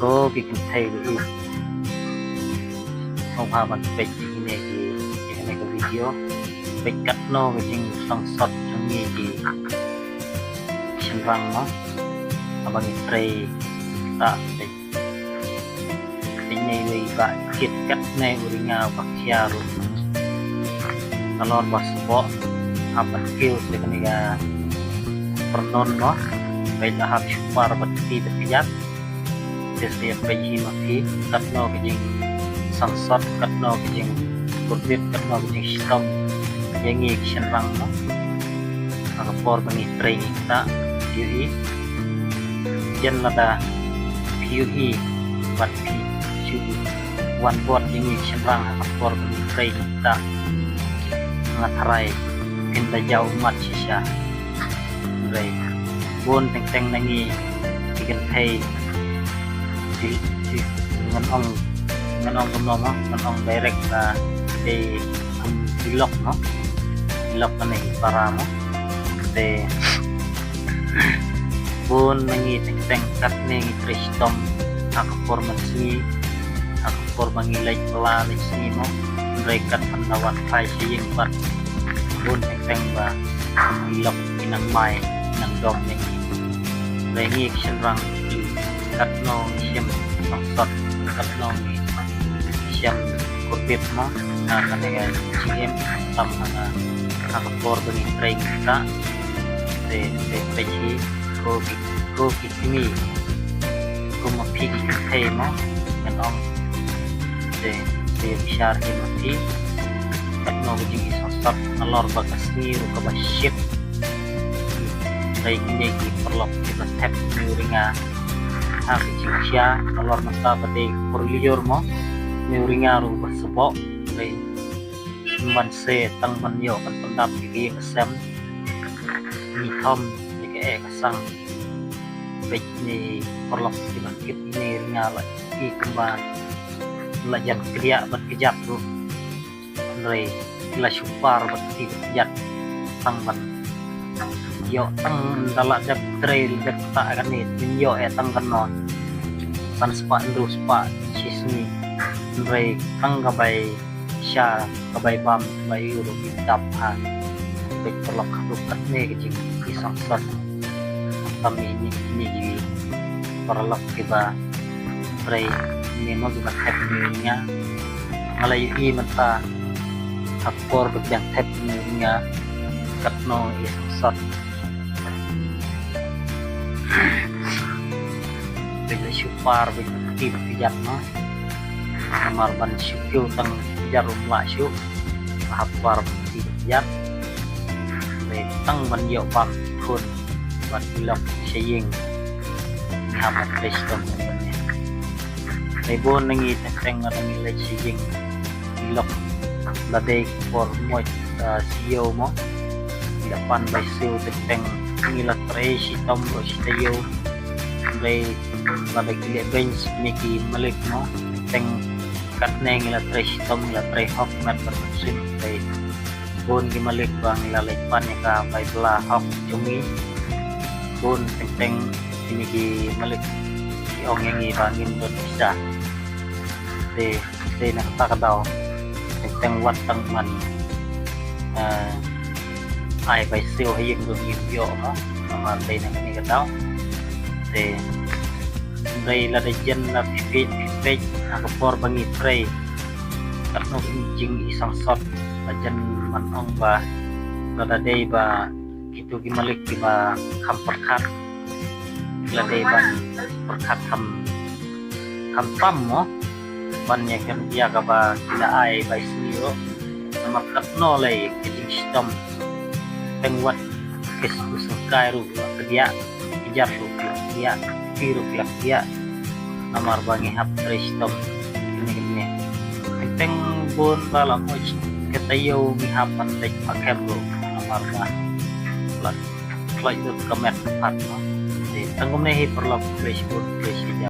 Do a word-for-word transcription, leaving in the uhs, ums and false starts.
Ko ki kynthei ba ïeit, sngewbha ban peit ïa kine ki, ïa kane ka video. Peit katno ka jingsangsot jong ngi ki shynrang mo. Haba ngi trei ktah, peit. Peit ne iwei ba kit katne u ringa ba khia ruh. Nalor ba sboh hap ban kiew sha kane ka pyrnun mo. Peit la hap shu par bad kti bad kjat. Te sa ïa peit hi ma phi katno ka jingsangsot, katno ka jingkurbit, katno ka jingshitom ïa ngi ki shynrang mo. Ha ka por ba ngi trei ngi ktah, phi ïohi. Jan lada phi ïohi bad phi shu wan bud ïa ngi ki shynrang ha ka por ba ngi trei ngi ktah, nga tharai phin da jaw ummat shisha. Hynrei bun teng teng na ngi ki kynthei, ki, ki, ngan ong, ngan ong kumno mo, ngan ong direct ba dei kum ki lok mo, ki lok kane ki para mo. Te bun na ngi teng teng katne ngi trei shitom ha ka por mynsngi, ha ka por ba ngi leit bylla leit sngi mo. Hynrei kat ban da wan phai sha ïing pat, bun teng teng ba ki lok ki nang mai nang dom ïa ngi. Hynrei ngi ki shynrang ki, katno ngi shem sangsot, katno ngi shem kurbit mo na kane ka jingim, tam ha ka, ha ka por ba ngi trei ngi ktah. Te, te peit hi, ko ki, ko ki kmie, ko ma phi ki kynthei mo, ngan ong. Te, te bishar hi ma phi katno ka jingisangsot nalor ba ka sngi ruh kaba shit. Hynrei kine ki paralok kiba thep ïa une u ringa ha ka jingkhia, nalor mynta ba dei ka por lyiur mo, une u ringa ruh ba sboh. Hynrei ban se tang ban ïoh ban pyndap ïa ka ïing ka sem, ngi thom ïa ka eh ka sang. Peit ne paralok kiba kit ïa une u ringa la i kumba la jan kdiah bad kjat ruh. Hynrei ki la shu par bad kti bad kjat tang ban ïoh, tang da la dep trei dep ktah kane, kin ïoh eh tang kano, san spah hynriew spah shi sngi. Hynrei tang ka bai sha, ka bai bam, ka bai ïoh ruh kim dap ha. Peit paralok, haduh katne ka jingisangsot. Tam ïa kine ki paralok kiba trei ne mo kiba thep ïa une u ringa. Nga la ïohi mynta ha ka por ba ki dang thep ïa une u ringa katno i sangsot. Ba la shu par ba kti ba kjat mo. Namar ban shu kiew tang kjat ruh ym lah shuh. Hap par ba kti ba kjat. Hynrei tang ban ïoh bam khun bad ki lok sha ïing, ngi hap ban trei shitom. Hynrei bun na ngi teng teng lada ngi leit sha ïing ki lok, la dei ka por moj, ah, siew mo, ngi la pan bai siew teng teng, ngi la trei shitom ruh shi taïew. Hynrei lada ki leh beiñ ne ki malik mo, teng katne ngi la trei shitom, ngi la trei hok met bad mynsiem. Hynrei bun ki malik ba ngi la leit pan ïa ka bai bylla hok jong ngi. Bun teng teng kine ki malik ki ong ïa ngi ba ngim don pisa. Te, te na kata ka daw teng teng wat tang ban, eh, ai bai siew ha ïing ruh ngim ïoh mo, namar dei na kane ka daw. Te hynrei lada jan la phi peit, phi peit ha ka por ba ngi trei, katno ka jingisangsot. La jan ban ong ba lada dei ba kito ki malik kiba kham pyrkhat, la dei ban pyrkhat kham, kham tam mo ban ïa ka, ïa kaba ki la ai bai siew ruh. Namar katno lei ka jingshitom. Teng wat ka sngewsngewkai ruh la kdiah, kjat ruh la kdiah, kti ruh la kdiah. Namar ba ngi hap trei shitom kine kine. Teng teng bun ba la moj ka taïew ngi hap ban leit phah kem ruh namar ba la kloi lut ka met ka phat mo. Te tang kumne hi paralok, khublei shibun, khublei shibun.